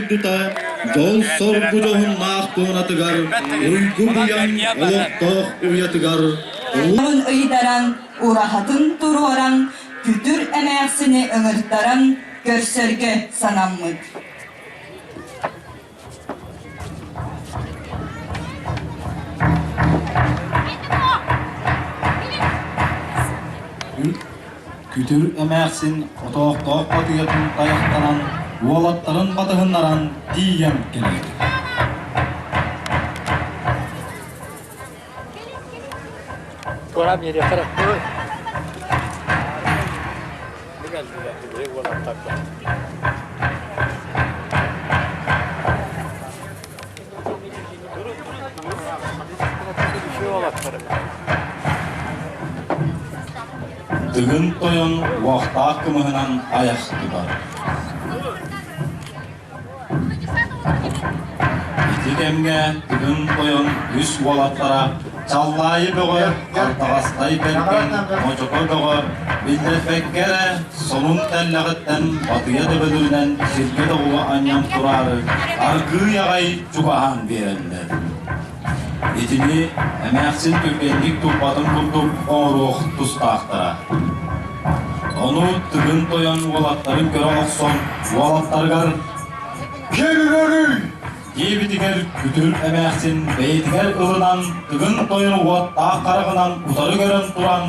дойдута дьол-соргу дьоһуннаах туонатыгар, уйгу-быйаҥ олохтоох уйатыгар Уһун ыйдаран, ураһатын туруоран, күтүр эмээхсини ыҥыртаран көрсөргө санаммыт. Күтүр эмээхсин отоохтоох батыйатын тайахтанан, уолаттарын батыһыннаран тиийэн кэлэр. Туора биэриэхтэрэ. Бу кэллилэр, били уолаттарга. Тыгын Тойон уохтаах кымыһынан айах тутар. Ити кэмҥэ Тыгын Тойон үс уолаттара Чаллаайы Бөҕө, Хартаҕастай Бэргэн, Мочоко Бөҕө биллэрбэккэ эрэ сонун тэллэҕиттэн батыйа төбөлөрүнэн сиргэ доҕула анньан тураары аргыый аҕай чугаһаан биэрэллэр. Итини эмээхсин түргэнник туппатын курдук оҥоруох тустаахтара. Ону Тыгын Тойон уолаттарын көрө охсон уолаттарыгар «Киргөрүй!» диэбитигэр күтүр эмээхсин бэйэтигэр ылынан Тыгын Тойон уоттаах хараҕынан утары көрөн туран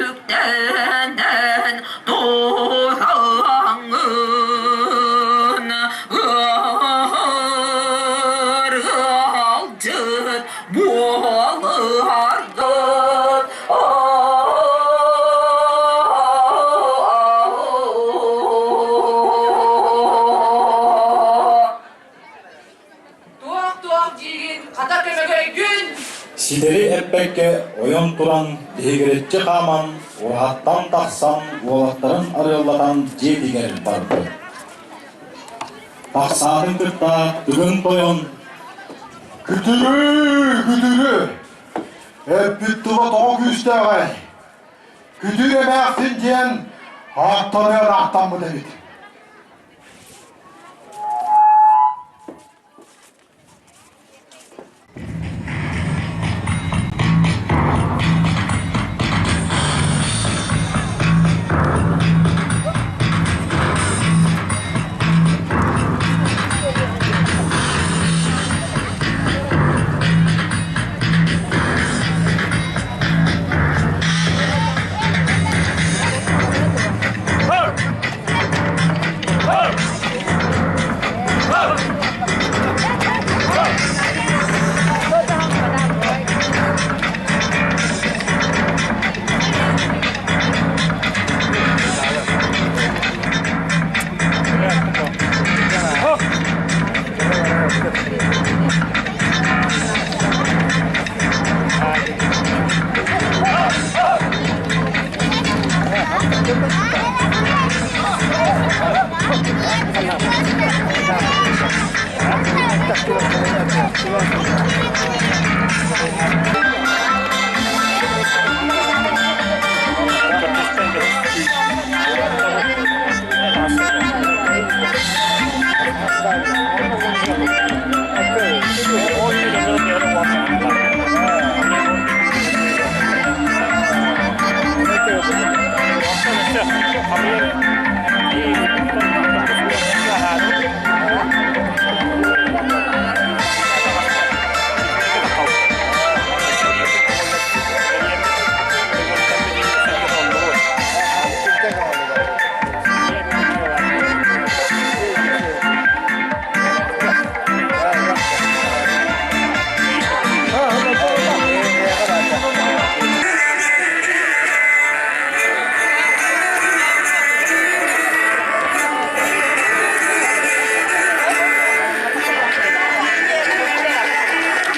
Үктэнэн тураҥҥын ыалдьыт буоларгын Туох-туох диигин, хата көмөгөйгүн! Ситэри эппэккэ ойон туран, биһигирэччи хааман, ураһаттан тахсан, уолаттарын арыаллатан дьиэтигэр барбыт. Тахсаатын кытта Тыгын Тойон «Күтүрү, күтүрү! Эппит тыла тоҕо күүстээҕэй? Күтүр эмээхсин диэн ааттаныан ааттаммыт эбит.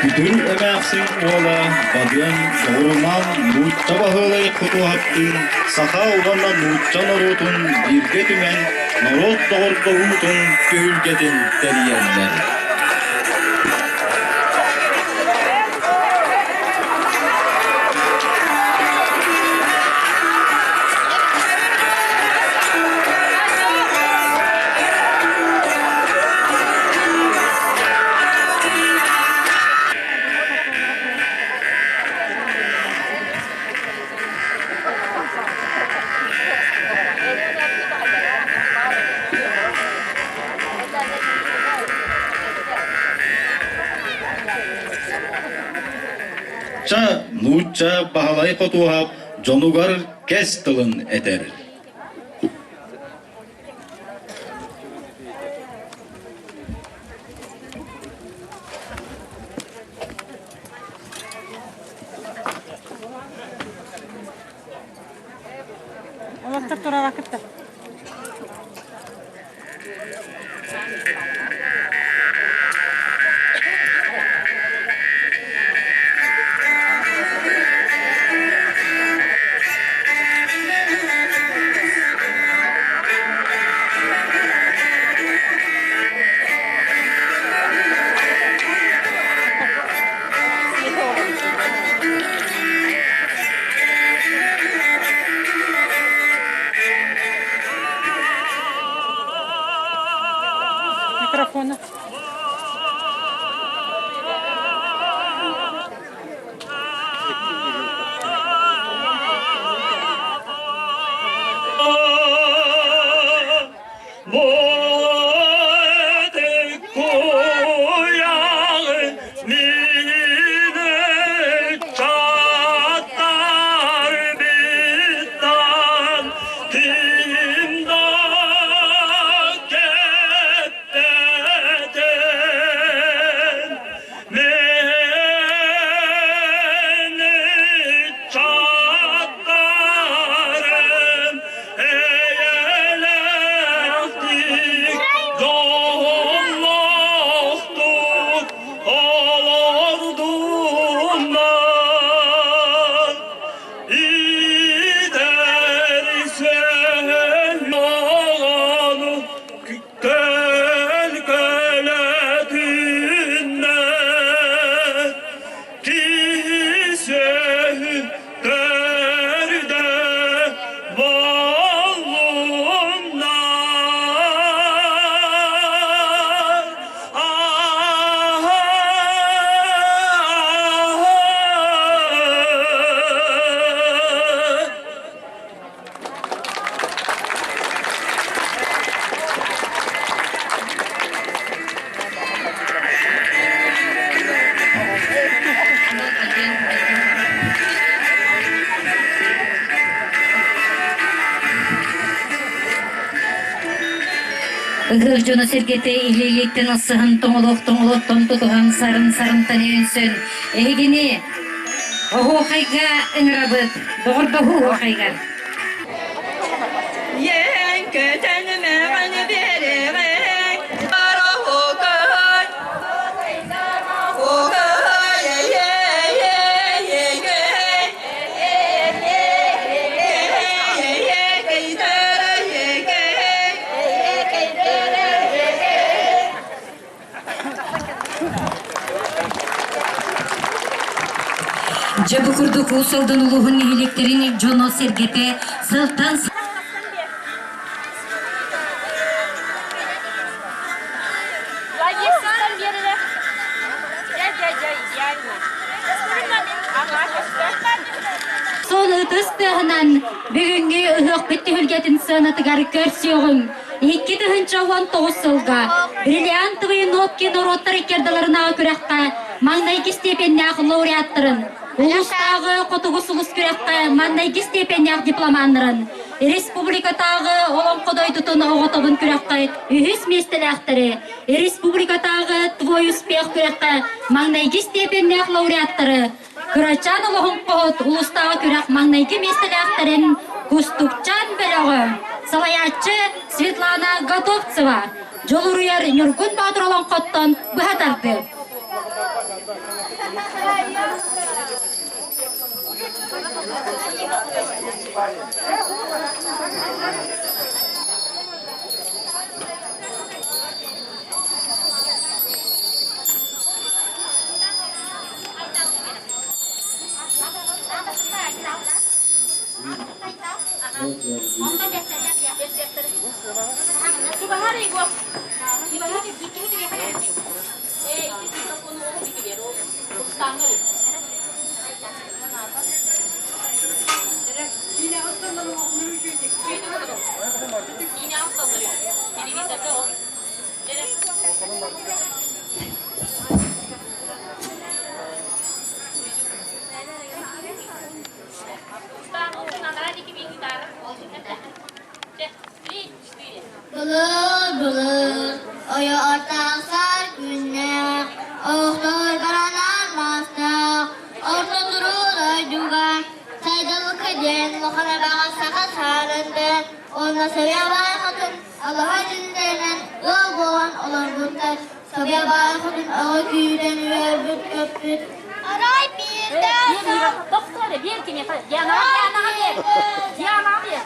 Күтүр эмээхсин уола Бадыан доҕорунан нуучча Баһылай Хотуоһаптыын саха уонна нуучча норуотун бииргэ түмэн норуот доҕордоһуутун түһүлгэтин тэрийэллэр. Ча нуучча Баһылай Хотуоһап дьонугар кэс тылын этэр. Олохтор турара кытта. Микрофона. Ыһыах дьоно-сэргэтэ илиилииттэн ылсыһан тоҥолох-тоҥолоттон тутуһан сарын-сарынтан өйөнсөн эһигини оһуохайга ыҥырабыт, доҕордоһуу оһуохайга. Иэҥ көтөн мэҕэн биэриэҕиҥ, Ороһукай, Дьэ бу курдук Уус Алдан улууһун нэһилиэктэрин дьоно-сэргэтэ сылтан Сон ытыс тыаһынан бүгүҥҥү ыһыахпыт түһүлгэтин сыанатыгар көрсүөҕүҥ. 2019 сылга бриллиантовые нотки норуоттар иккардаларынааҕы күрэххэ маҥнайгы степеннээх лауреаттарын, улуустааҕы Хотугу сулус күрэххэ маҥнайгы степеннээх дипломаннарын, республикатааҕы Олоҥхо дойдутун оҕотобун күрэххэ үһүс миэстэлээхтэри, республикатааҕы Твой успех күрэххэ маҥнайгы степеннээх лауреаттары, Кырачаан олоҥхоһут улуустааҕы күрэх маҥнайгы миэстэлээхтэрин Кустукчаан бөлөҕө, салайааччы Светлана Готовцева, Дьулуруйар Ньургун Боотур олоҥхоттон быһа тардыы. Былыр-былыр ойоҕор тахсар күннээх, оһохтор баранар мастаах, орто туруу дойдуга Сайдалыка диэн улахан эбэҕэ саха саарынды уонна Сөбүө баай хотун алаһа дьиэлэринэн ыал буолан олорбуттар. Сөбүө баай хотун оҕо күүтэн үөрбүт-көппүт. Арай биирдэ Биэр кимиэхэ? Дианаҕа, Дианаҕа биэр! Дианаҕа биэр!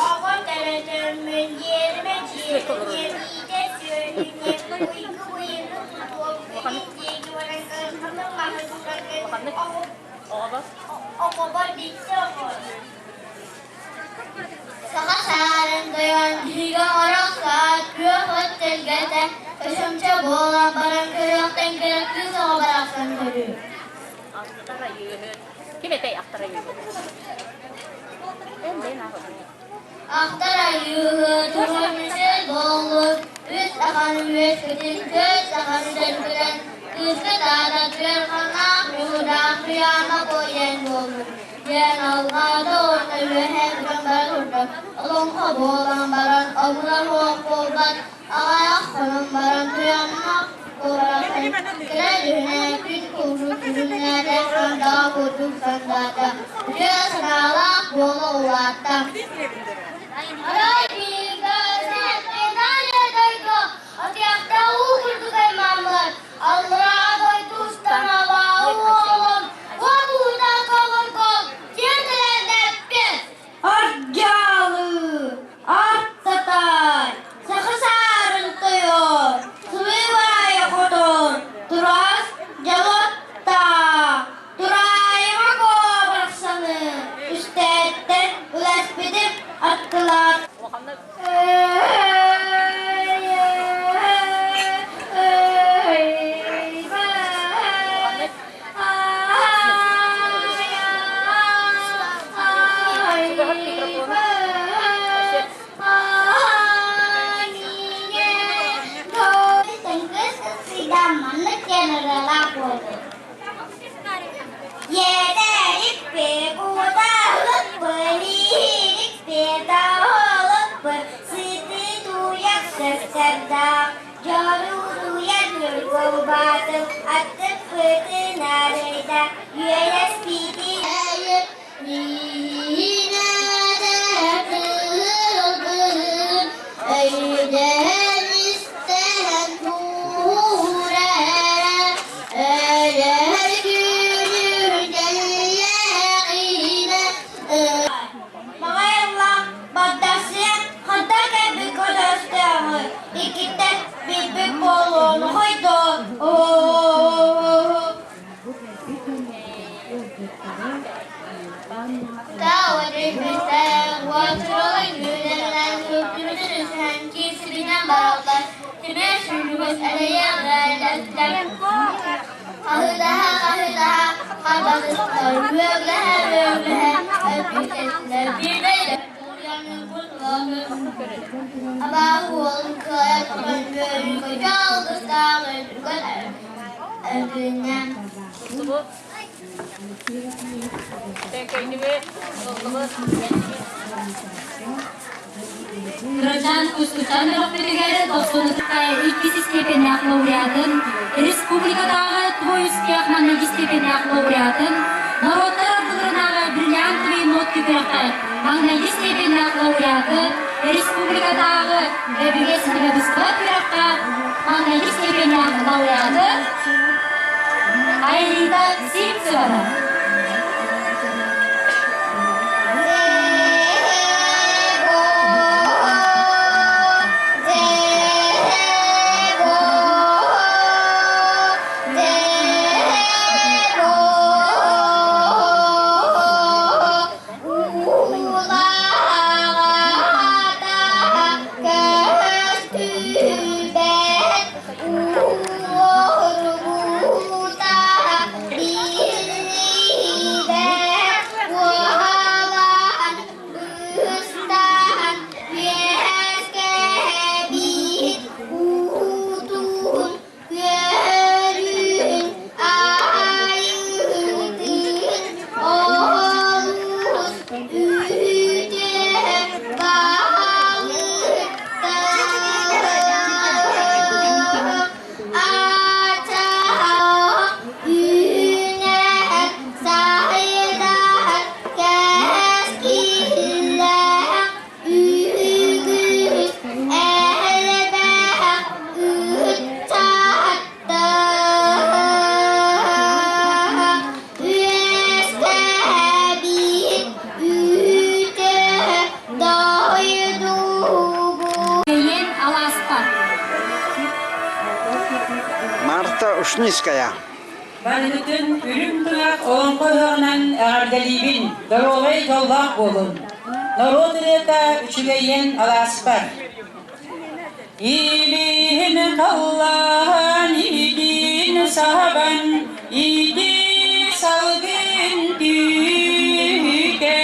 Оҕо төрөтөрмүн диэримэ дьиэтинэ иитэ сүөһүнэ уйгу быйыны тутуом күнүн диэки баран кырханым маһы тутаргын оҕобор билсэ оҕор Саха саарын тойон биһиги оҥорох саат күөх от тэлгэтэ чочумча буолан баран көрүөхтэн кэрэ кыыс оҕо барахсан көрүү Ким этэй ахтар айыыһыт? Ахтар айыыһыт туруорумсуй буоллун, үс ахан үөскүтүн, көс ахан дөргүтэн, кыыска таата түөрханаах ньуураах туйаама буойан буоллун, диэн алҕаата уонна үөһээ бүтэн бара турда. Олоҥхо буолан баран, обурар уох буолбат, Аҕыйах хонон баран туйаннаах куоратын кэрэ дьүһүнэ күн курдук күлүмнээтэ, сандаҕа курдук сандаата, үтүө санаалаах буола улаатта. Арай бииргэ Италия дойду атыйахта уу курдук аймааммыт, аллараа дойду устан абааһы уолун уот уута көҕөргөн тиэрдэлэрдэппит. Ардьаалы, артатай, саха саарын тойон, сыбыыбаайа хотон, тураас дьалотта, тураайыма куобарахсаны, үстээттэн үлэспитим аттылар. Дьоругуйан ньургулбаатым, аттыппытын арыйда, үөлэспитин Өйдөһөн истэһэн кууһурара, өлөр күнү Маҕайыллаах бардасыйа хантан кэлбит көтөстөөҕүй, иккиттэн билбит буолуону хойдоо Хаһыытаһа-хаһыытаһа харбатыстар, үөглэһэ-үөглэһэ өппүтэтилэр Абааһы уолун кыайа тутан үөрүү-көтүү алгыстаах өлүгэр өргүннэ. Кырачаан Кустукчаан бөлөхпүтүгэр тохсунутукка иккис степеннээх лауреатын, республикатааҕы твой успех маҥнайгы степеннээх лауреатын, норуоттар ардыларынааҕы бриллиантовые нотки күрэххэ маҥнайгы степеннээх лауреаты, республикатааҕы өбүгэ ситимэ быстыбат күрэххэ маҥнайгы степеннээх лауреаты. Аэлита Сивцева. Үөрүүн айыытын олус үтүө балыктаах ачаах үүнэр сайдар кэскиллээх Үгүс элбэх ыччаттаах үөскээбит үтүө дойдубут. Эйиэн алааспар. Марта Ушницкая. Барыгытын үрүҥ тунах олоҥхо ыһыаҕынан эҕэрдэлиибин, доруобай дьоллоох буолун! Норуот ырыата үчүгэйиэн алааспар. Илиин халлаан иитин саһабан, ити салгын түүтэ,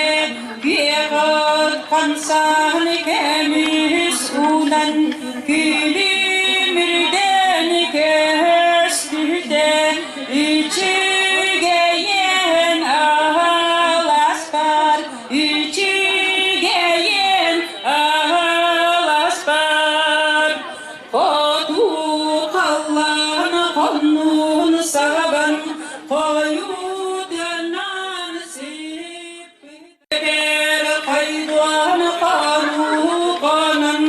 күөх от хамсаан көмүс уунан күлүмүрдэн көстүтэ үчүгэйин аһаласпар үчүгэйин аһаласпар хоту халлаан хоннун саҕабан хойутунан сиппит Хайдуан харууканан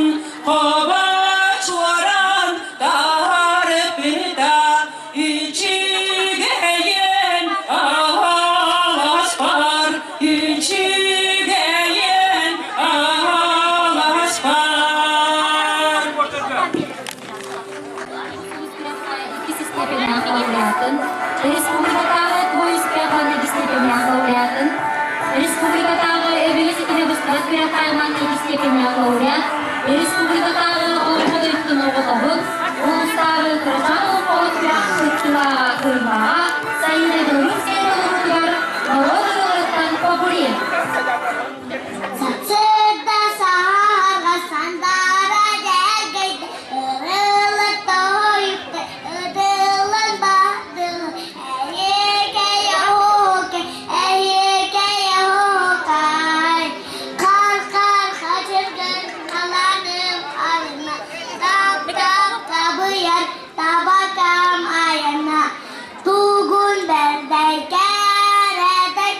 хабачуаран тарпыта үчүгэйин ааласпар үчүгэйин ааласпар Иккис лауреатын, республикатааҕы Твой степеннээх лауреатын, республикатааҕы Өбүгэ ситимэ быстыбат күрэххэ иккис степеннээх лауреат, республикатааҕы Олоҥхо дойдутун оҕотобут, улуустааҕы Кырачаан олоҥхоһут күрэх кыттыылааҕа Кырымаҕа Сайыына Белорусская толоруутугар норуот ырыаларыттан попурри. Сарсыарда саһарга сандаара дьэргэйдэ, ырылы тоһуйда, ытыллан бардылар. Эһиэкэй оһуокай, эһиэкэй оһуокай, хар-хар хачыргын халаным арына, тап-тап табыйар табакам айана, тугун бэрдэй кэрэтэй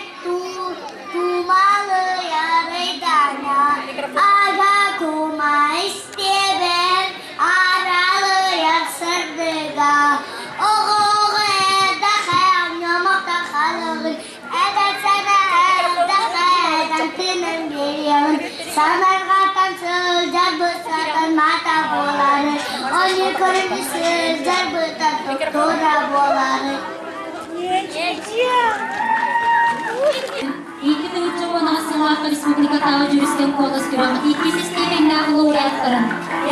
Ага кума истиэбэр аралыйар сырдыга Оҕоҕо эрдэхэ ньомохто халыгын эдэр сэнэ эрдэхэ тыынан биэриэҕин санарҕатан сылдьар бысатан мата буолары Ону көрүнү сылдьар быта тура буолары 2018 сыллаахха республикатааҕы Дьүрүскэн куолас күрэх иккис степеннээх лауреаттарын,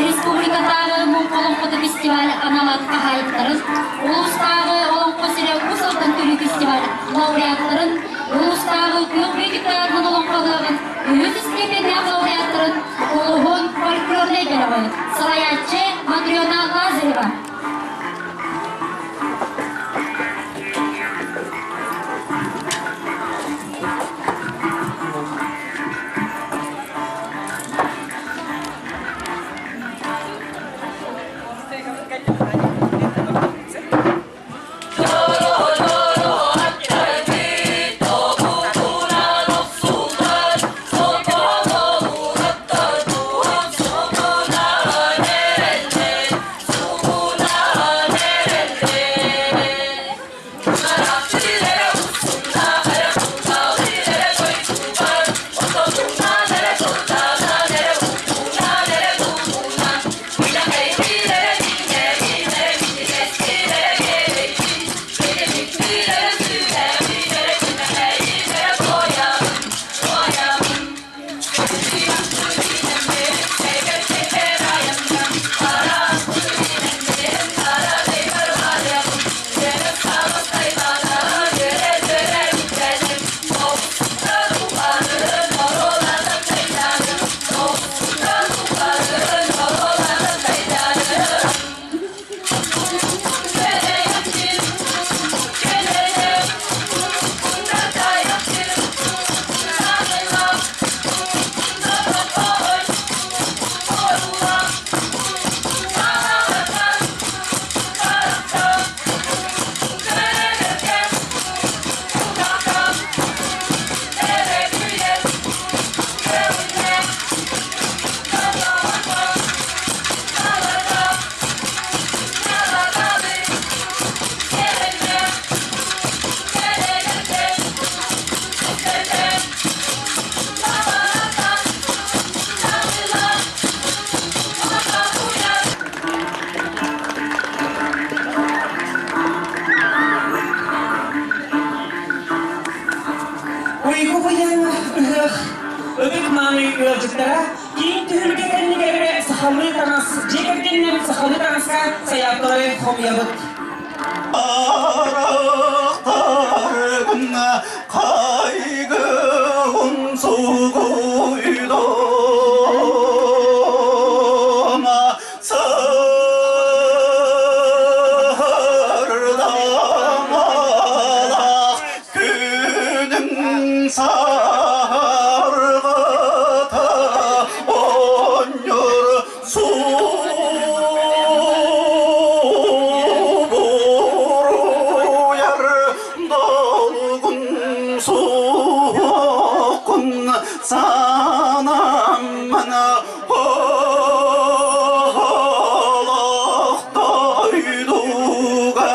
республикатааҕы Муҥха олоҥхото фестиваль анал аат хаһаайыттарын, улуустааҕы Олоҥхо сирэ Уус Алдан көрүү фестиваль лауреаттарын, улуустааҕы Күөх Бүөтүктээҕин олоҥхолуоҕун үһүс степеннээх лауреаттарын улууһун фольклорнай бөлөҕү салайааччы Матрена Лазарева. мааны ыалдьыттара киин түһүлгэ кэннигэр сахалыы таҥас дьиэ кэргэннэр сахалыы таҥаска сайаапкалары хомуйабыт. Арахтаргын кайгын сугуйдума сырдамалах күнүм саргыта оонньуур Субуруйар долгун суоххун санаммын олох дойдуга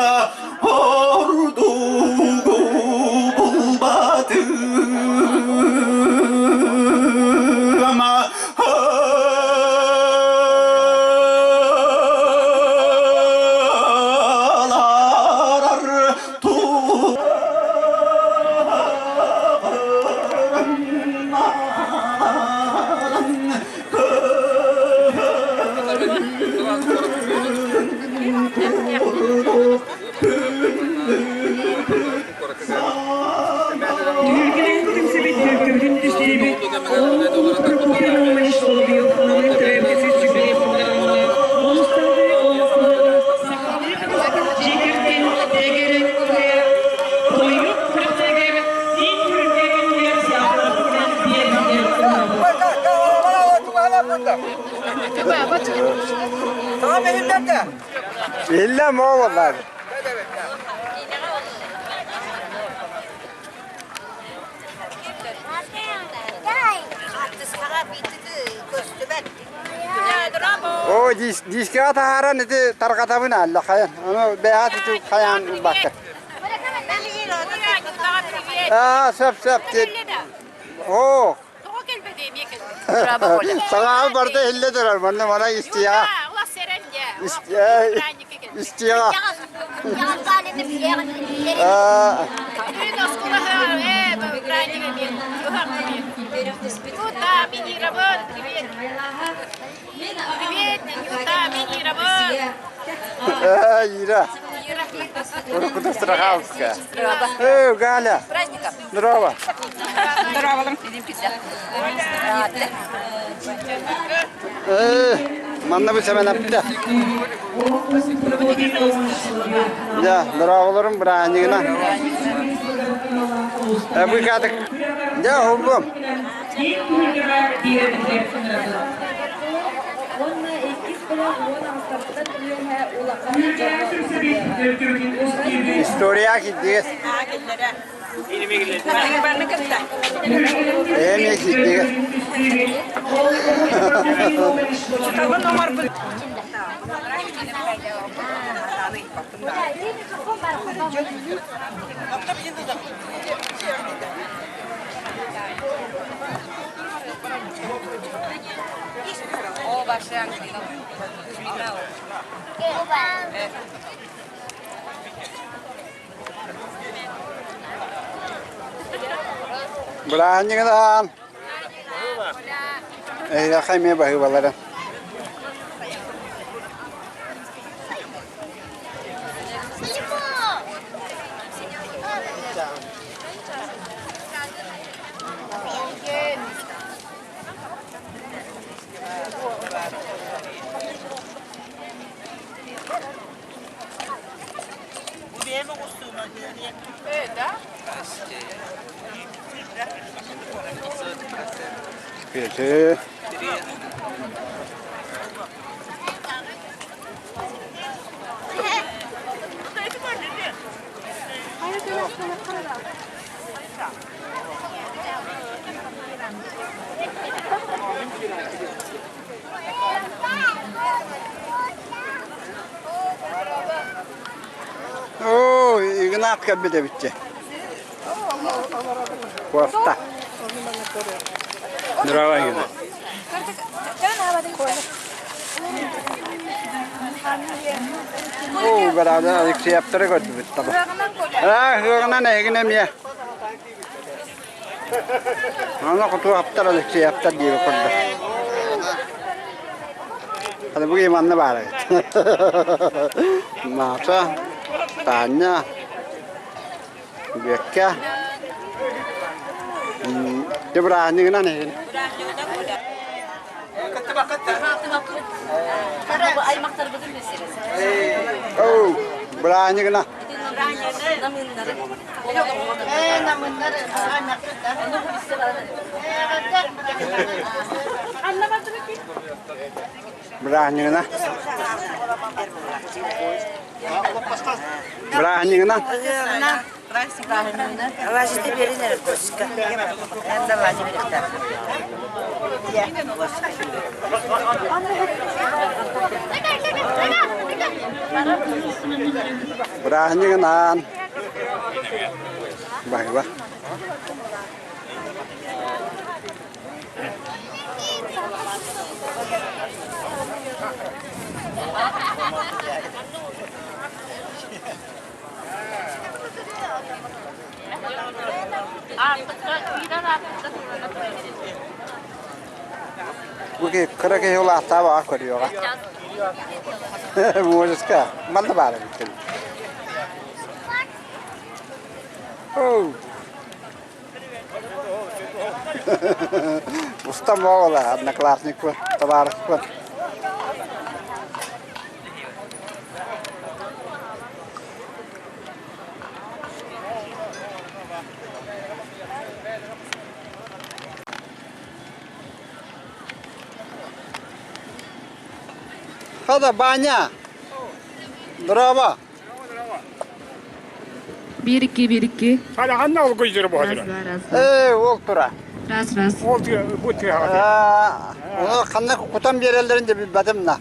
ордугу булбатым. Аларар Түһүлгэнэн түмсүбүт төлкөбүтүн түстүүбүт, Ол Прокопий Наумович Соловьев Намыын төрөөбүтэ 125 сылларынан улуустааҕы олоҥхоһут сахалыы таҥастаах дьиэ кэргэн эгэрин тойук күрэхтэригэр киин түһүлгэ кэннигэр саахаларбытынан биэрбитигэр ылынабыт. Иллэ моҕоллар. Оо, диискэҕэ таһааран ити тарҕатабын аалла хайан. Ону бэйэҕэ ити хайаан ылбакка. Аа, сөп сөп. Оо. Тоҕо кэлбэт эмиэ кэлбэт. Саҥаҕа барыта иһиллэ турар, манна мана истиэҕэ. Истиэҕэ. Ира. Уруккута Страховская. Эй, Галя. Здорово. Здорово. Манна бу сэмэн апта. Да, здороволорум бырааһынньыгынан. Бу катык. Да, холбом. История киддигэс. Эми киддигэс. Бырааһынньыгынан эһиэхэ эмиэ баһыыбалара. Петя. Оо, Игнат кэлбит эбит Куоста. Здорово, Игнат. Оо, барада Алексеевтары көрдүбүт таба. Аа, ыһыаҕынан эһигин эмиэ. Аны Хотуоптар, Алексеевтар диэби курдук. Хата бу манна баар эбит. Маша, Таня, Бүөккэ. Дьэ бырааһынньыгынан эһин. Оу, бырааһынньыгынан. Бырааһынньыгынан. Бырааһынньыгынан. Бырааһынньыгынан. Баһыба. Бу кыра киһи улааттаабаҕа көрүөҕэ. Муоруска манна баар эбит. Устам буола одноклассникпын, табаарыспын. Хада, Баня! Здорово! Бир икки, бир икки. Хараҕанна ол гүйдүрү буһадыра. Ээ, ол тура. Раз, раз. Ол бу тыаҕа. Оны ханна кутан биэрэллэрин де билбэтим на.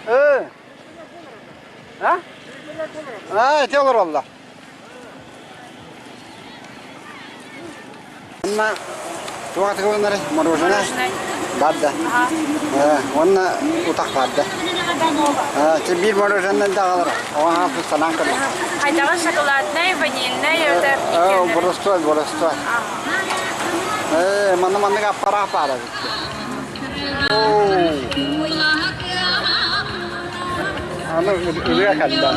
Ээ. А? А, ити олороллор. Уонна туох атыыланарый? Мороженое бар да. Уонна утах бар да. Биир мороженое да аҕалар. Оҕо санаан көрөр. Хайдаҕа шоколаднай, ванильнай это Боростуой, боростуой. Манна маннык аппараат баар эбит. Аны ырыа кэллэ.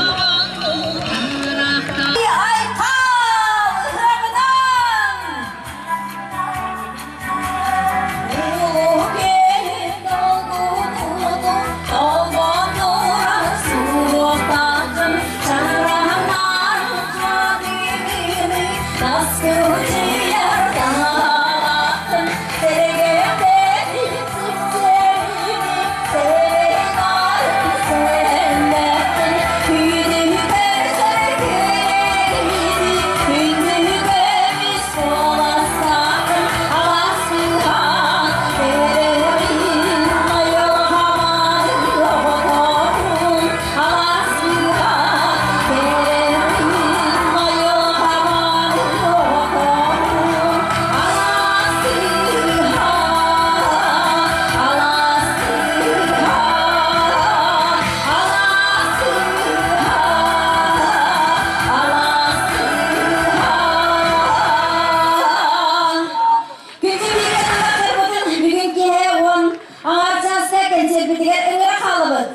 Бүгүн киһи уон аҥаар чааска кэнсиэрбитигэр ыҥыра хаалабыт.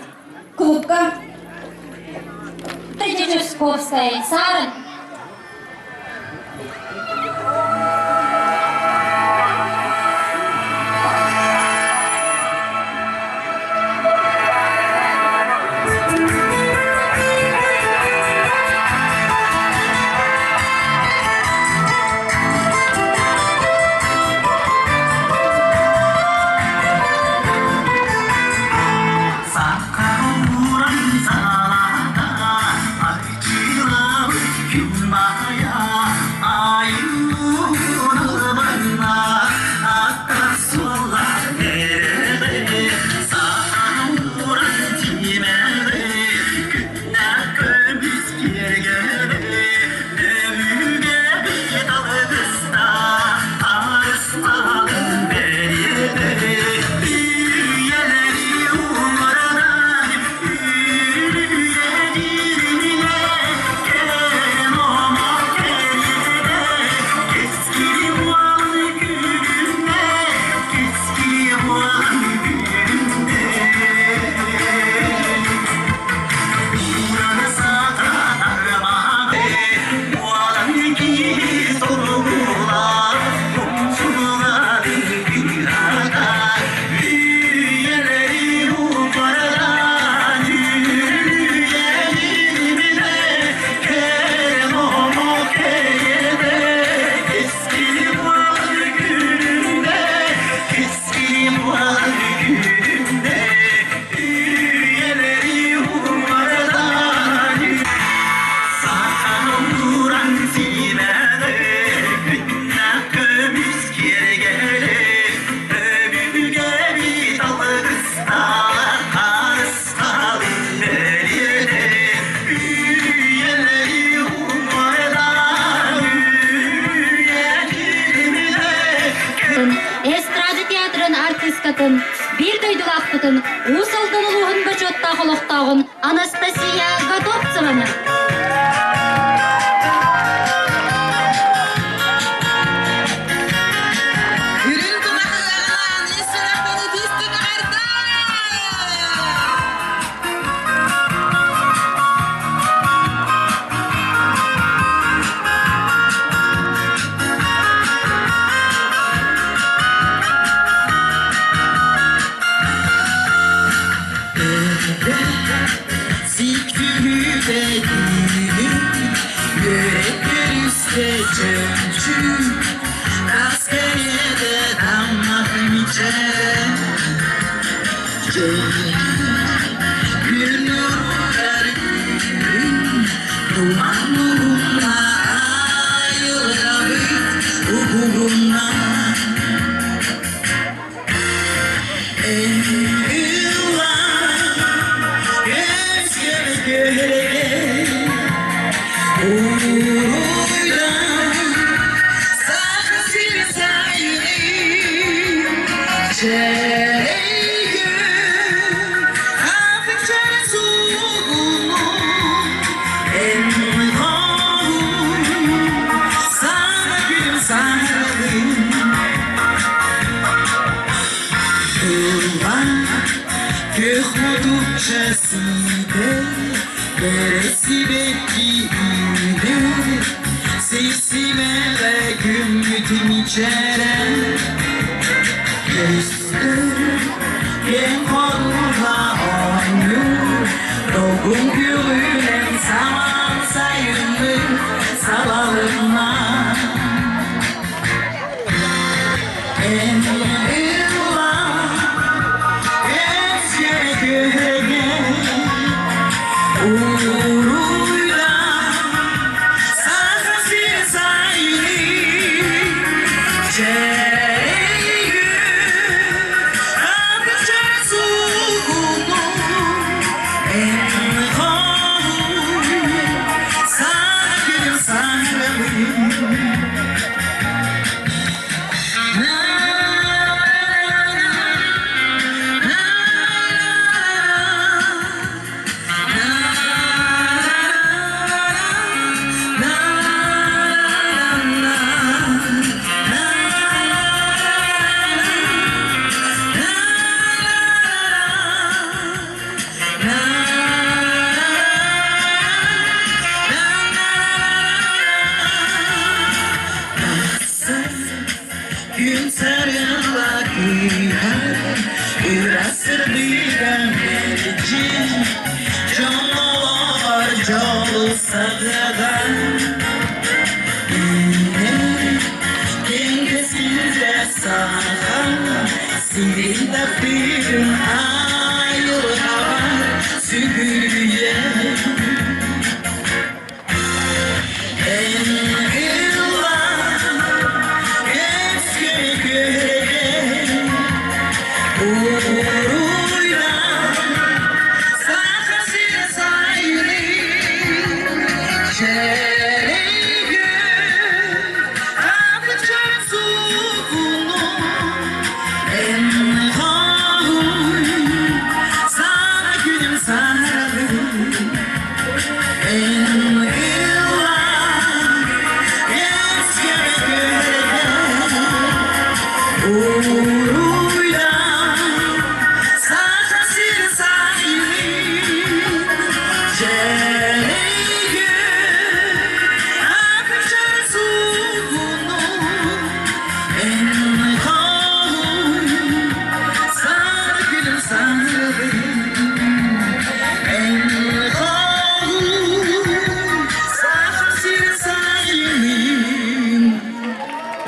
Клубка. Чечевсковская, Сарын. Сахха ууран саҕалаата, арчылаабыт. олохтооҕун Анастасия Готовцеваны.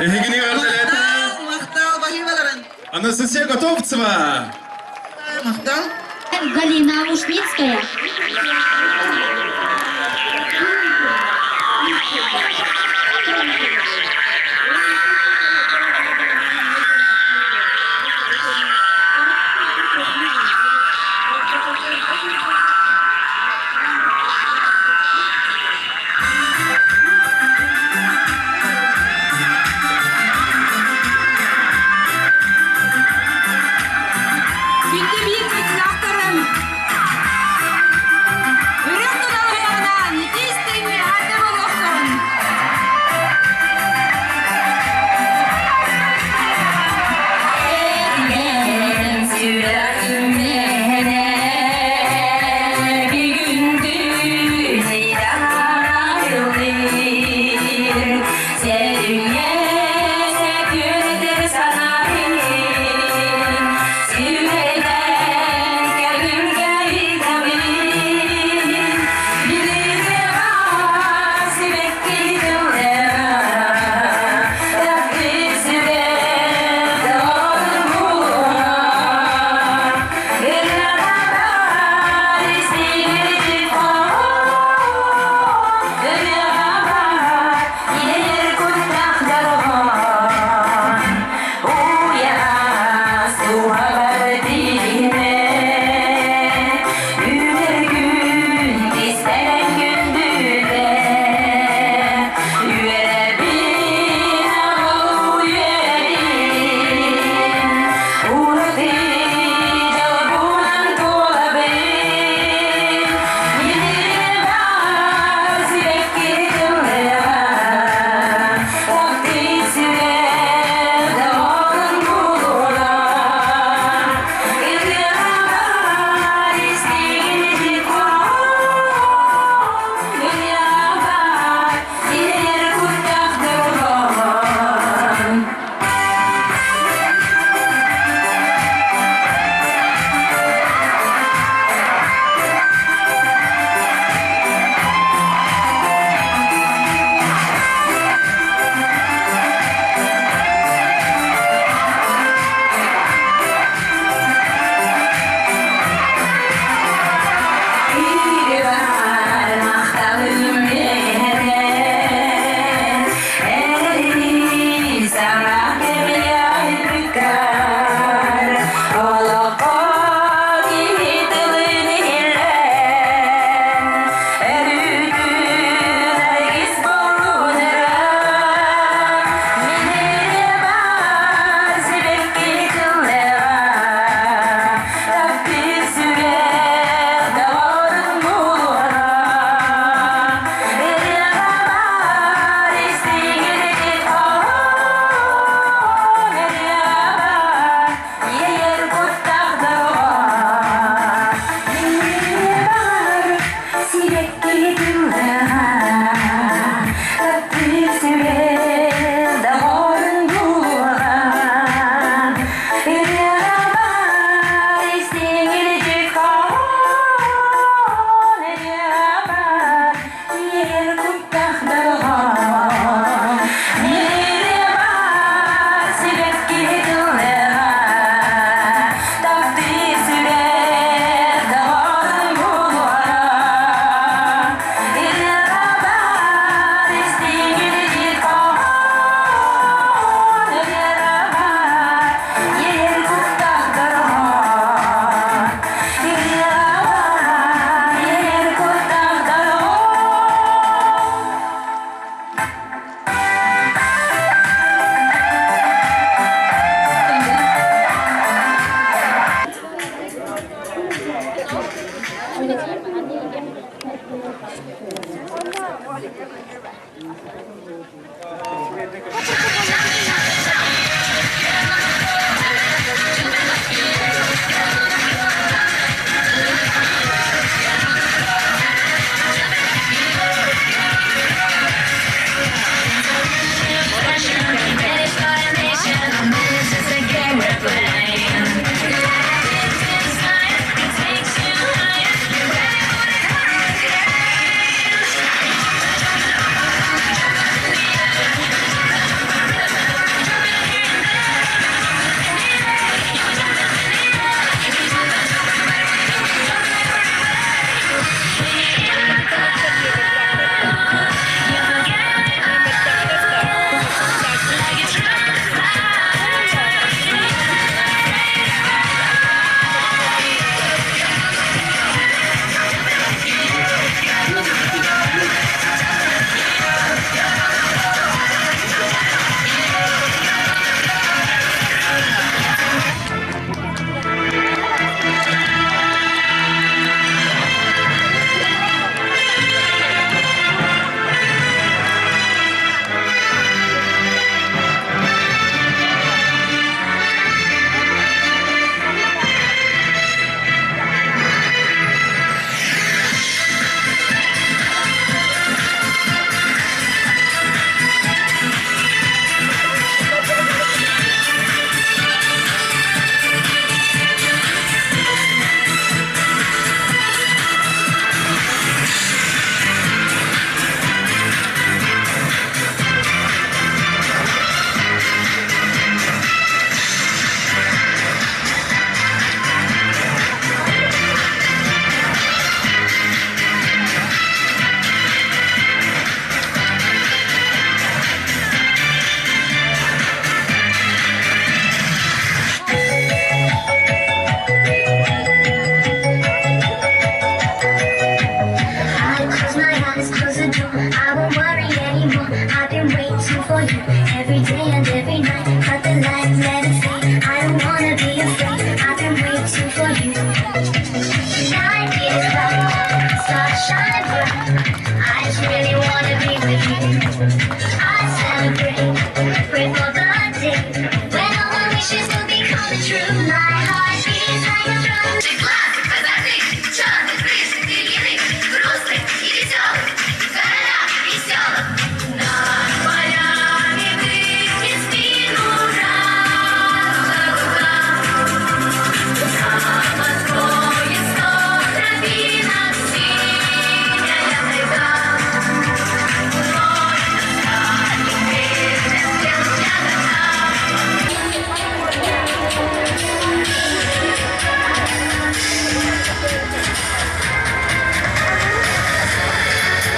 Эһигини эҕэрдэлээтэ Анастасия Готовцева! Галина Ушницкая. Күндү биир дойдулаахтарым!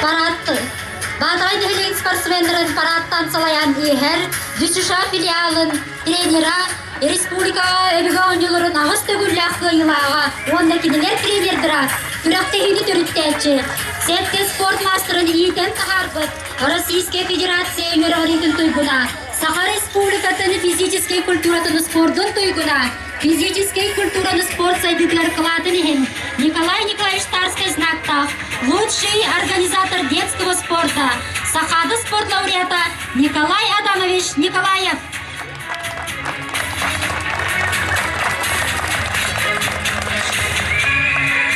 Парад Баатаҕай нэһилиэгин спортсменнарын парадтан салайан иһэр ДЮСШ филиалын тренера, республикаҕа өбүгэ оонньууларын аҕыс төгүллээх кыайыылааҕа уонна кинилэр тренердара күрэхтэһиини төрүттээччи, сэттэ спорт маастарын иитэн таһаарбыт Российскай Федерация үөрэҕириитин туйгуна, Саха Республикатын физическэй культуратын спордун туйгуна, физическэй культураны спорт сайдыытыгар кылаатын иһин Николай Николаевич Тарскай знактаах лучший организатор детского спорта, Сахады спорт лауреата Николай Адамович Николаев.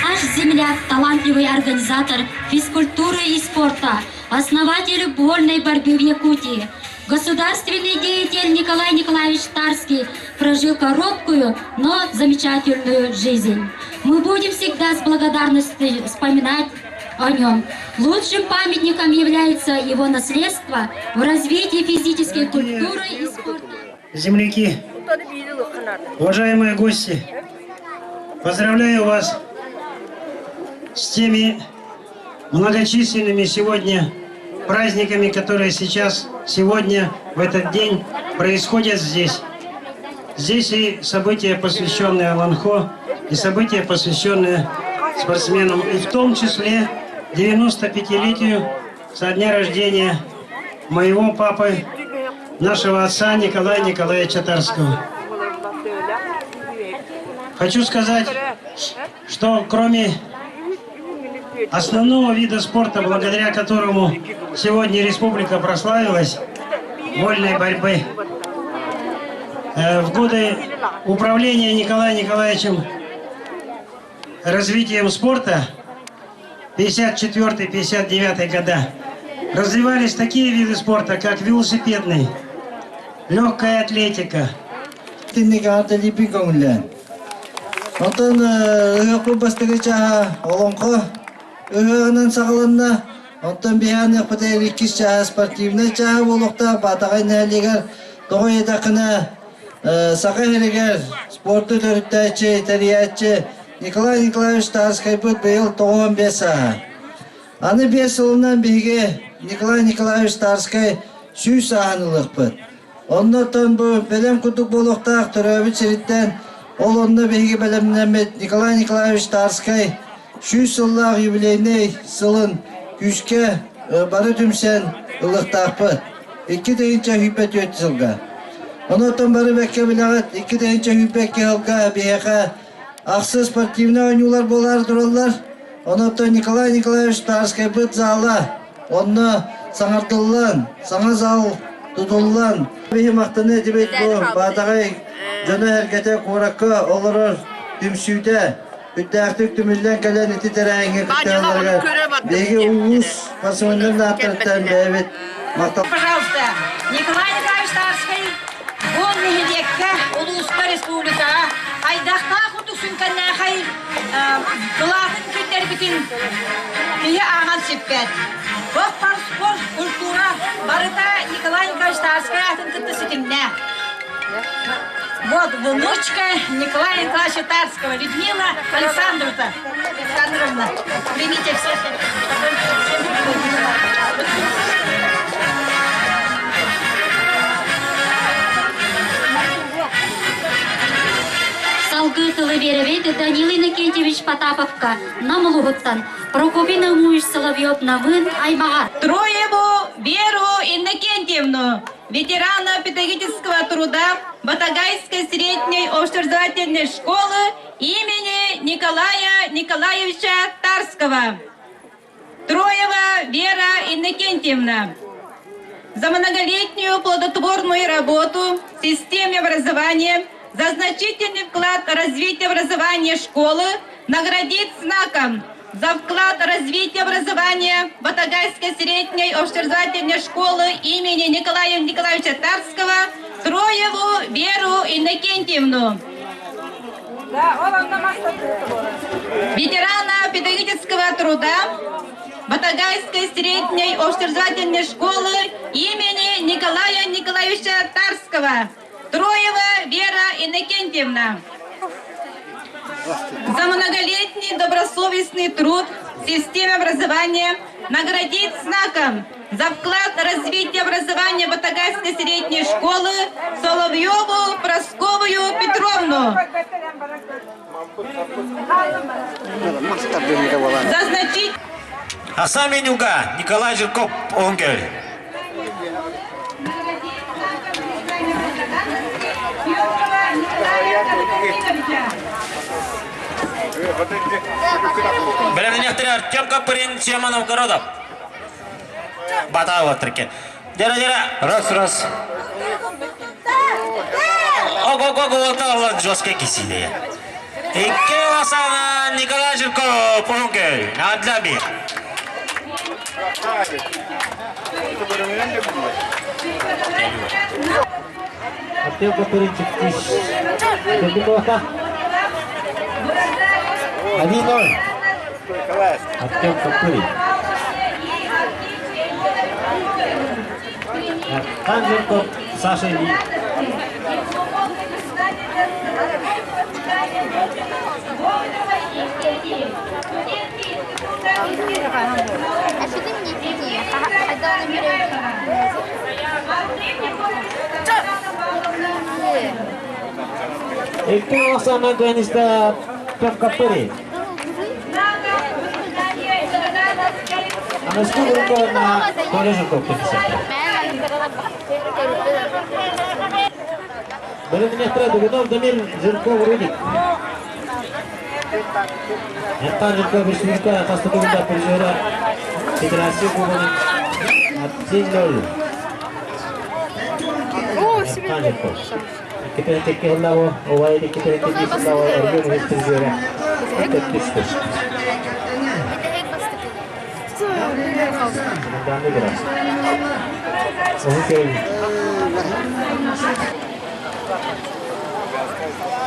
Наш земляк, талантливый организатор физкультуры и спорта, основатель вольной борьбы в Якутии, государственный деятель Николай Николаевич Тарский прожил короткую, но замечательную жизнь. Мы будем всегда с благодарностью вспоминать о нем. Лучшим памятником является его наследство в развитии физической культуры и спорта. Земляки, уважаемые гости, поздравляю вас с теми многочисленными сегодня праздниками, которые сейчас, сегодня, в этот день происходят здесь. Здесь и события, посвященные Аланхо, и события, посвященные спортсменам, и в том числе 95-летию со дня рождения моего папы, нашего отца Николая Николаевича Тарского. Хочу сказать, что кроме основного вида спорта, благодаря которому сегодня республика прославилась, вольной борьбы. В годы управления Николаем Николаевичем развитием спорта 54-59 года развивались такие виды спорта, как велосипедный, легкая атлетика. Итинник аата липин көҥүллээн. Онтон ыһыахпыт бастакы чааһа олоҥхо ыһыаҕынан саҕаланна. Онтон биһиэн ыһыахпытыгар иккис чааһа спортивнай чааһа буолуохтаах Баатаҕай нэһилиэгэр тоҕо диэтэххинэ Саха сиригэр спорту төрүттээччи, тэрийээччи Николай Николаевич Тарскайбыт быйыл 95 сааһа. Аны 5 сылынан биһиги Николай Николаевич Тарскай 100 сааһын ылыахпыт. Оннуттан бу бэлэм курдук буолуохтаах төрөөбүт сириттэн ол онно биһиги бэлэмнэммит Николай Николаевич Тарскай 100 сыллаах юбилейнай сылын күүскэ бары түмсэн ылыахтаахпыт. 2024 сылга. Онуоттан бары бэккэ билэҕит, 2022 сылга биһиэхэ ахсы спортивнай оонньуулар буолаары тураллар. Онуоттан Николай Николаевич Тарскайбыт зала онно саҥардыллан, саҥа зал тутуллан, биһи махтаныа этибит бу Баатаҕай дьоно-сэргэтэ куоракка олорор түмсүүтэ үрдээхтик түмүллэн кэлэн ити тэрээһиҥҥэ кыттыһалларыгар биһиги улуус спортсменнарын ааттарыттан бэйэбит махтал Пожалуйста, Николай Николаевич Тарскай бу нэһилиэккэ, улууска, республикаҕа хайдахтаах курдук сүҥкэннээхэй кылаатын киллэрбитин киһи ааҕан сиппэт. Спорт, спорт, культура барыта Николай Николаевич Тарскай аатын кытта ситимнээх. Вот внучка Николая Николаевича Тарского, Людмила Александровна. Александровна, примите всех. Салгыы тылы биэрэбит Данил Иннокентьевич Потаповка Нам улууһуттан Прокопий Наумович Соловьев Намыын аймаҕар. Троеву Веру Иннокентьевну, ветерана педагогического труда Батагайской средней общеобразовательной школы имени Николая Николаевича Тарского. Троева Вера Иннокентьевна. За многолетнюю плодотворную работу в системе образования, за значительный вклад в развитие образования школы наградить знаком за вклад в развитие образования Батагайской средней общеобразовательной школы имени Николая Николаевича Тарского Троеву Веру Иннокентьевну. Ветерана педагогического труда Батагайской средней общеобразовательной школы имени Николая Николаевича Тарского. Троева Вера Иннокентьевна. За многолетний добросовестный труд в системе образования наградить знаком за вклад в развитие образования Батагайской средней школы Соловьеву Прасковую Петровну. За значить... Асан Менюга, Николай Жирков, Онгель. Бэлэмнэниэхтэрэ Артем Копырин, Сема Новгородов. Батаева тіркен. Дера, дера. Раз, раз. Ого-го-го, вот жестко кисили. Икки Асана Николай Жирков, Онгель, Адляби. Артем Копыринчик Курдукова. 1-0. Артем Копырин. Хан Жирков, Саша Ли. Икки Оксана Генистэ Петр Копырин. Аныскы на Коля Жирков Бэлэмнэхтэрэ Дугунов Дамир Жирков Рудик. Эрхан Жирков республика хас тутулунда призера Федерация Кубогын 1-0. Эрхан Жирков. Икки хыллаҕа Овайд икки хыллаҕа Эргин үһүс призера Төттүстү.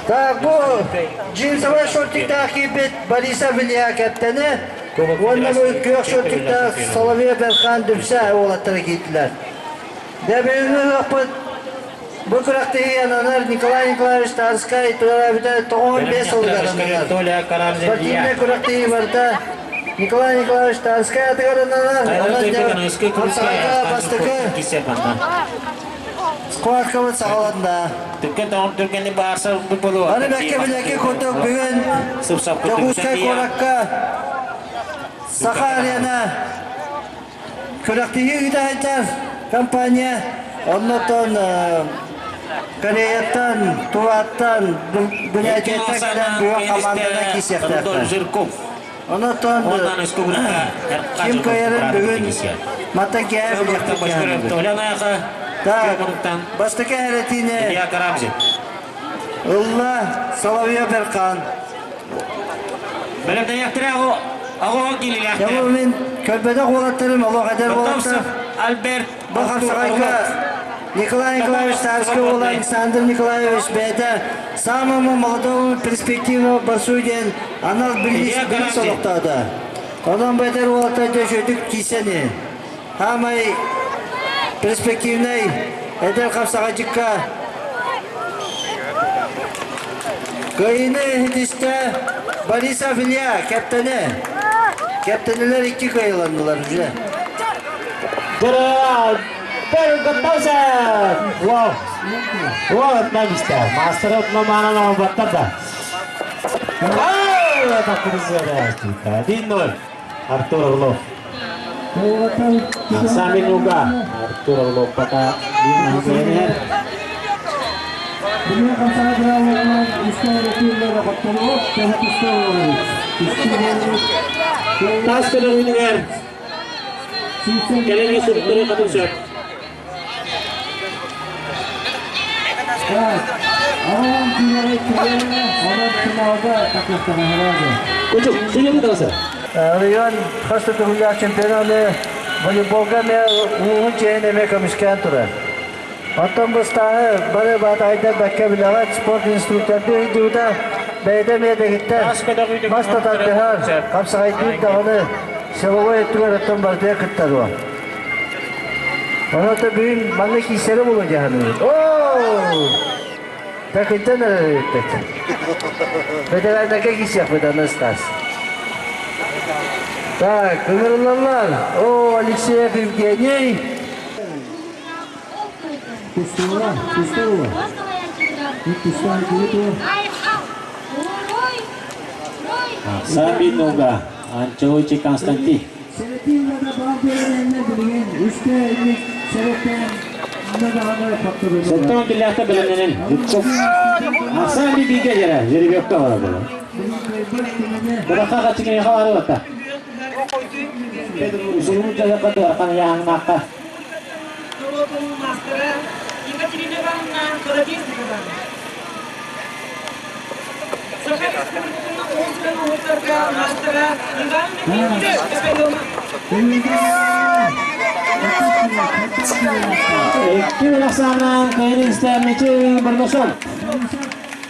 Так, бу джинсовай шортиктаах киирбит Борисов Илья кэптэни уонна бу күөх шортиктаах Соловьев Эрхан Дүпсэ уолаттара киирдилэр. Дэ бүгүҥҥү ыһыахпыт бу күрэхтэһии ананар Николай Николаевич Тарскай төрөөбүтэ 95 сылыгар ананар. Спортивнай күрэхтэһии барыта Николай Николаевич Тарскай атыгар ананар. Онон хапсаҕайга бастакы схваткабыт саҕаланна. Түргэн түргэнник баарса болуо. Аны бэккэ билэки курдук бүгүн Дьокуускай куоракка Саха арена Күрэхтэһии ыыта сылдьар компания оннотон Кореяттан, Туваттан, Бурятияттан кэлэн бүгүн хамаандана киирсиэхтээхтэр. Онотон ким кыайарын бүгүн мантан кээ билиэхпит. Так, бастакы эрэтиини ылла Соловьев Эрхан. Бэлэмнэниэхтэрэ аҕо киилилээхтэр. Дьэ мин көрбөтөх уолаттарым олох эдэр уолаттар. Альберт Бу хапсаҕайга Николай Николаевич Тарскай уола Александр Николаевич бэйэтэ самому молодому перспективному борцу диэн анал билиис билис олохтоото. Онон бу эдэр уолаттар дьэ киирсэни. Хаамай перспективнай эдэр хапсаҕайдьыкка кыайыыны иһитистэ Борисов Илья, кэптэни. Кэптэнилэр икки кыайыланнылар уже. Вау! Вот на месте. Мастер от Мамана Баттада. 1-0. Артур Орлов. Сами Нуга. Артур Орлов пока Тас көрөрүнүгэр кэлэн суруктары хатын сөп. Кучук, сине тағысы. Район хас да төгүллээх чемпионаты волейболга эмэ ууһун чэйин эмэ көмүскээн турар. Оттон быстааһы бары баатаайдар бэккэ билэҕит, спорт инструктордыы ыйдыбыта бэйэтэ эмиэ дэгиттэр мас да тардыһар, хапсаҕайдыыр даҕаны силовой өттүгэр оттон барытыгар кыттар уо. Онон бүгүн манна киисэрэ буолуо дьаһаныыбыт. Оо! Такыйтан эрэр Ветераннарга киисиэхпит Анастас. Так, ыҥырыллаллар. О, Алексеев Евгений. Пустила, пустила. Сами Нуга, Анчоучи Константин. Сеттон киллээхтэ бэлэмнэнэн Жирков. Ахсаан бииргэ дьэрэ, жеребьевка бара буолар. Бырахха хаччыкиниха бары бата. Усулуу дьайакка туархан яаңнаахха. Екатерина Ивановна Колодезникова. Саха Республикатын уус-уран оһуохтарга маастара Иван Михайлович Икки ахсааннаан кыайын истээммичи Барнашов.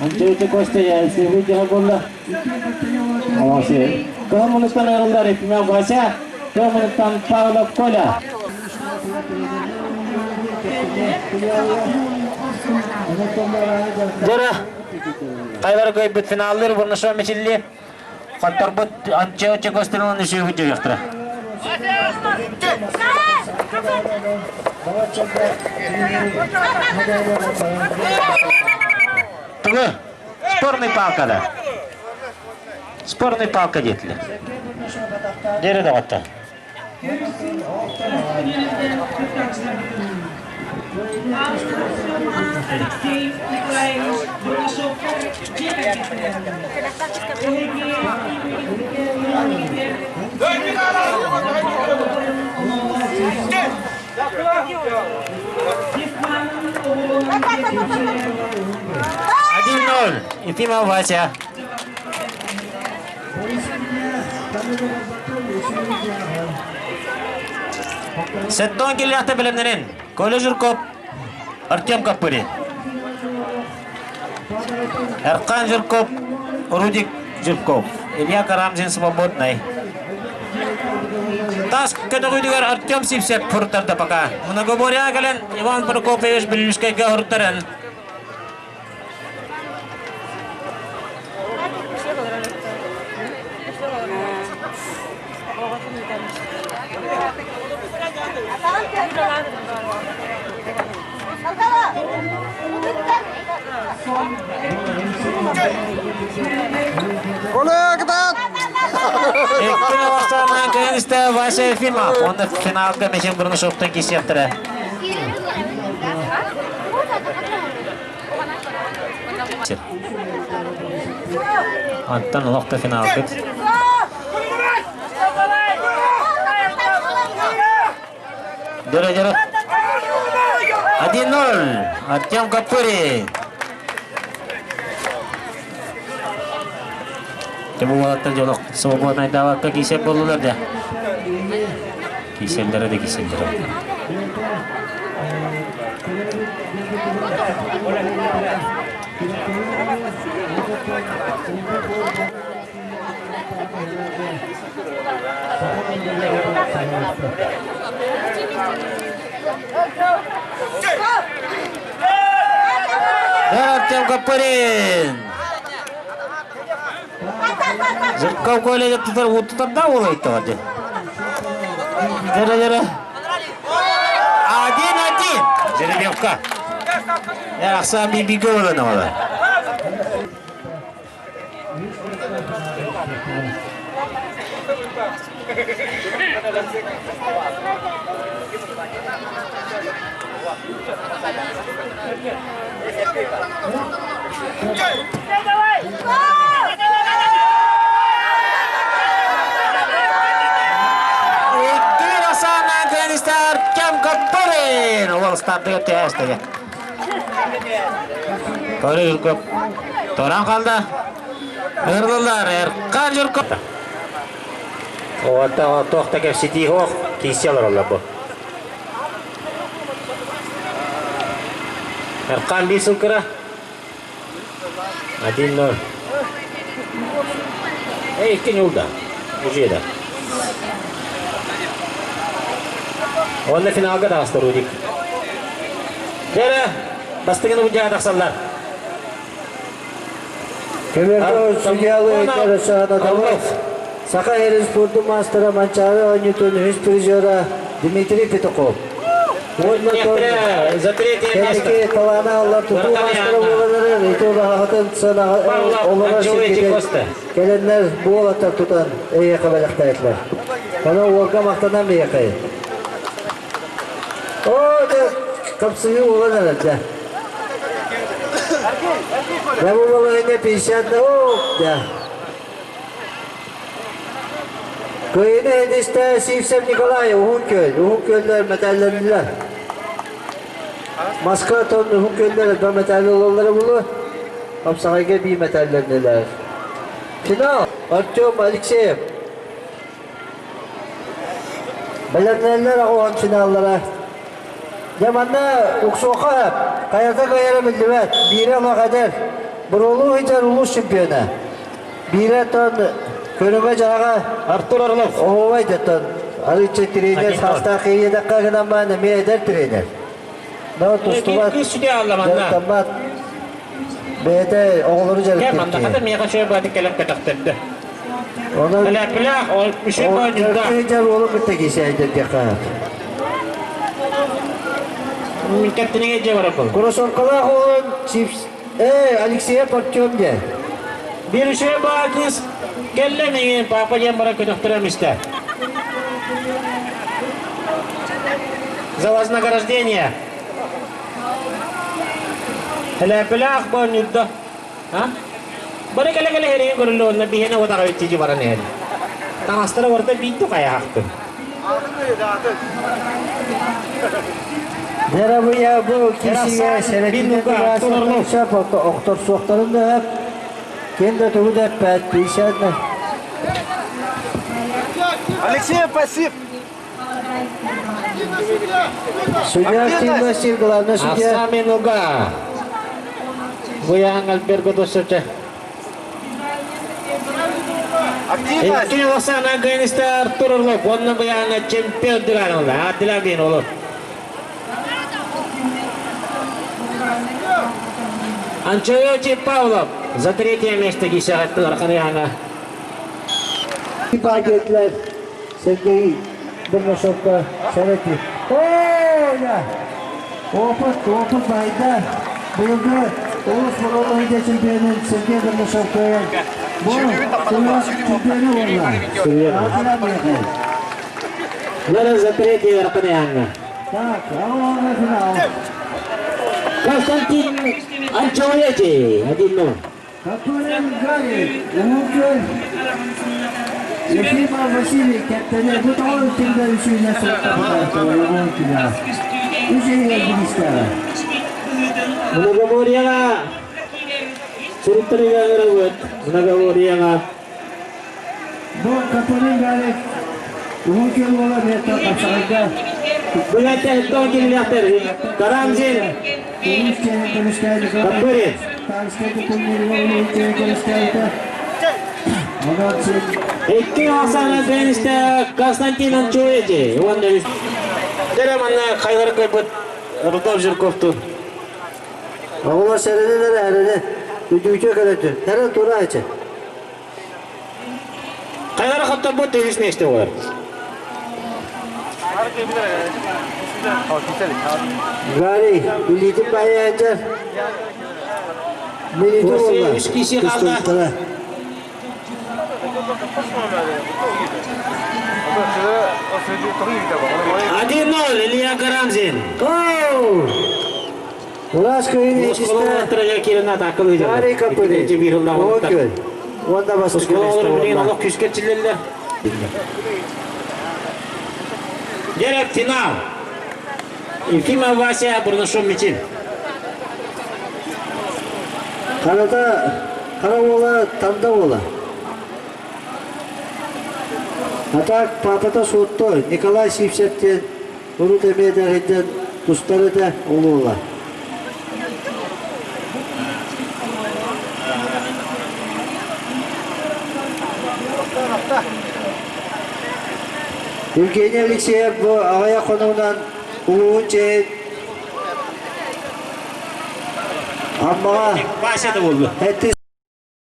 Анчети Костя яйсыбы дьаһа буолла. Олоси. Кыһыл мунуктан айрылдар Ефимов Вася, кыһыл мунуктан Павлов Коля. Дора, Кайлар кыайбыт финаллыр Бурнашов мечилли. Хотторбут Анчети Костя үшүүбүт дьөгөхтөрө. Тугу? Спорный палкада. Спорный палка диэтилэр. Дери доҕотто. Алексей Николаевич Бурнашовтар дьиэ кэргэттэрэ. Один-ноль. Ефимов Вася. Сеттон киллэхтэ бэлэмнэрин. Коля Жирков, Артем Капырин. Эркан Жирков, Рудик Жирков. Илья Карамзин свободный. Тас көтөҕүүтүгэр Артем Сипсеп фуртарда пока. Многоборья кэлэн Иван Прокопьевич Бүлүүскэйгэ хуруттаран. Коля, кытаат! Икки бастарынан кэлэн истэ Вася Ефимов. Онно финалга Михаил Бурнашовтан кисиэхтэрэ. Антон олохто финалгыт. Дөрө, дөрө. 1-0. Артем Капырин. Дьэ бу уолаттар дьолох свободнайдаабакка киисэр буоллулар да. Киисэллэрэ да киисэллэрэ. Артем Капырин! Жирков Коля тутар уттутарда уолайтаҕа дии. Дьэрэ-дьэрэ. Один-один. Жеребьевка. Ахсаан бииргэ олорон оҕолор. Икки Асана теннистер Кем Коппорин! Ол стартыга тээстэгэ. Көрө Жирков Торан қалды. Ырылылар Эркан Жирков. Ота тоқта кепсити хоқ кисе олороллар бу. Эркан бир сылкыра. 1-0. Эй, икки ньулда. Уже да. Онно финалга таҕыста Рудик. Дьэрэ, бастыгын убудьаҕа тахсаллар. Көмөргө судьялы Өтөр Саха эрин спордун маастара Манчаары оонньуутун үһүс призера Дмитрий Петухов. За третье место. Кэнники талаана аллар тутуу маастара буоланары ити улаһаҕытын сыанаҕа олорор сиргитин кэлэннэр буолаттар тутан эйиэхэ бэлэхтээтилэр. Онон уолга махтанан биһиэхэ. Оо, дьэ, хапсыһыы буолан эрэр, дьэ. Дьэ, бу балаһыанньа 50 да, оо, дьэ. Кыайыны эдистэ Сивцев Николай, Уһун Күөл, Уһун Күөллэр мэтээллэннилэр. Москва тон Уһун Күөллэр элбэх мэтээли ылаллара буолуо. Хапсаҕайга биир мэтээллэннилэр. Финал Артем Алексеев. Бэлэмнэнэллэр аҕуһан финаллара. Дьэ манна уксуохха хайата кыайара биллибэт. Биирэ олох эдэр, буруолуу сылдьар улуус чемпиона. Биирэ оттон көрүҥэ-дьаһаҕа Артур Орлов. Оһуобай дьоттон арыычча тренер саастаах киһиэтэххэ гынан баран эмиэ эдэр тренер. Но тустубат, дьарыктаммат, бэйэтэ оҕолору дьарыктыыр Манна киһи. хата миэхэ үчүгэй баатык кэлэн көтөхтөрдө. Онон Элэппилээх, ол үчүгэй баатык сылдьар уолу кытта киисээйдэрдиэххэ. Мин кэптиниҥэ дьиэ бараппын. Кроссовкалаах уолун чипс Эй, Алексеев Артем диэн. Биир үчүгэй баа кыыс кэллэ миҥин папа диэн баран көтөхтөрөм истэ. За вознаграждение. Хэлээппэлээх боонньуурда. А? Бары кэлэ-кэлэ иһэрин көрүллэ уонна биһиэнэ уотаҕа үччүчү баран иһэн. Таҥастара барыта биир хайаахтын. Дьарабыйа бу киһигэ сэрэтинэн сөп охторсуохтарын да өп, ким да тугу да эппэт, писать Алексей Пасив! Судья активности, главный судья. Асами Нуга. Буян Альберго Досоча. Активность! Икки Лосана Гэнистер Артур Орлов, онна Буяна чемпион дыганула. Адилабин олор. Анчоевич Павлов за третье место кисэҕэттилэр Ханьяна. Пагетлер Сергей Бурнашовка советник. Оля! Опыт, опыт байда. Быйылгы улус Муролоһуйда чемпионун Сергей Бурнашов кыайан. Бу улус чемпиону буолла. Лера за третье Арканяна. Так, а финал. Константин Анчоевич, 1-0. Капырин Гарри, Улукөл, Ефимов Василий кэптэне бу тоҕо үтүрдэ үсүүнэ суоттапытар Үс иһигэр билистээҕэ. Многоборьеҕа суруттарыга ыҥырабыт. Многоборьеҕа Бу Капырин Гарри Уһун күөл уола миэтэ хапсаҕайга Бүгәттә дон килилэхтэр. Карамзин. Капырин. Икки Оксана Денисте Константин Анчуети. Уонна Дere манна хайлары көйбүт Рудольф Жирковтун. Оҕолор сэрэнэн эрэ эрэнэ үдүүтэ кэлэтүн. Тэрэн тураачы. Хайлары хотторбут үһүс миэстэ буолар. Гарри, илиитин баайаачар. Милитин буолла. Үс киси қалды. 1-0, Илья Карамзин. Улас күйін Гарри Капырин. Окей. Онда бастық. Дерек финал. Ефимов Вася Бурнашов Митин. Харата хара уола танда уола. А так папата суотто Николай Сивцевтен урут эмиэ дэриттэн тустар этэ ол уола. Евгений Алексеев бу аҕыйах хонугунан улууһун чэйин Аммаҕа Вася да буолла. Эти